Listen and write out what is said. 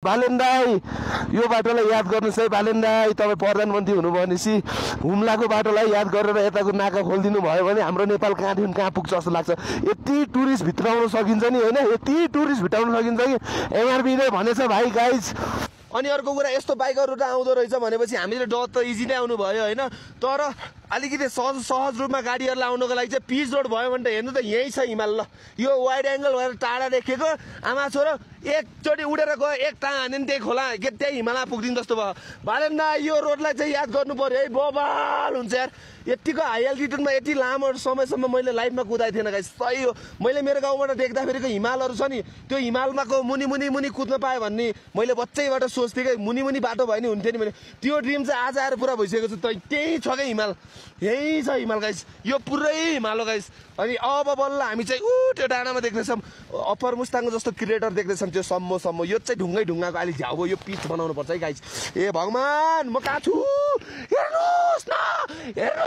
बालेन दाई यो बाटोलाई याद गर्नुहोस् है बालेन दाई तपाईँ प्रधानमन्त्री हुनुभयो भनेपछि हुम्लाको बाटोलाई याद गरेर यताको नाका खोलिदिनु भयो भने हाम्रो नेपाल कहाँदेखि कहाँ पुग्छ जस्तो लाग्छ यति टुरिस्ट भित्र आउन सकिन्छ नि होइन यति टुरिस्ट भित्र आउन सकिन्छ कि एमआरपीले भनेछ भाइ गाइज अनि अर्को कुरा यस्तो बाइकहरू आउँदो रहेछ भनेपछि हामीले डर त इजी नै आउनु भयो होइन तर अलिकति सहज रूपमा गाडीहरूलाई आउनको लागि चाहिँ पिच रोड भयो भने त हेर्नु त यही छ हिमाल ल यो वाइड एङ्गल भएर टाढा देखेको आमा छोरो एकचोटि उडेर गयो एक टाङ हान्यो नि त्यही खोला के त्यही हिमालय पुग्दिन जस्तो भयो बालेन्दा यो रोडलाई चाहिँ याद गर्नु पर्यो है बबाल हुन्छ यार यतिको हाई एल्टिट्युडमा यति लामो समयसम्म मैले लाइफमा कुदाएको थिएन गाइस सही हो मैले मेरो गाउँबाट देख्दाखेरिको हिमालहरू छ नि त्यो हिमालमाको मुनि मुनि मुनि कुद्न पाएँ भन्ने मैले बच्चैबाट सोच्थेँ कि मुनि मुनि बाटो भयो नि हुन्थ्यो नि मैले त्यो ड्रिम चाहिँ आज आएर पुरा भइसकेको छ त्यही छ क्या हिमाल यही छ हिमाल गाइस यो पुरै हिमाल हो गाइस अनि अब बल्ल हामी चाहिँ त्यो डाँडामा देख्दैछौँ अप्पर मुस्ताङको जस्तो क्रिएटर देख्दैछौँ त्यो सम्म यो चाहिँ ढुङ्गाको अहिले झ्याउ यो पिच बनाउनु पर्छ है गाइस ए भगवान म कहाँ छु हेर्नुहोस् न हेर्नु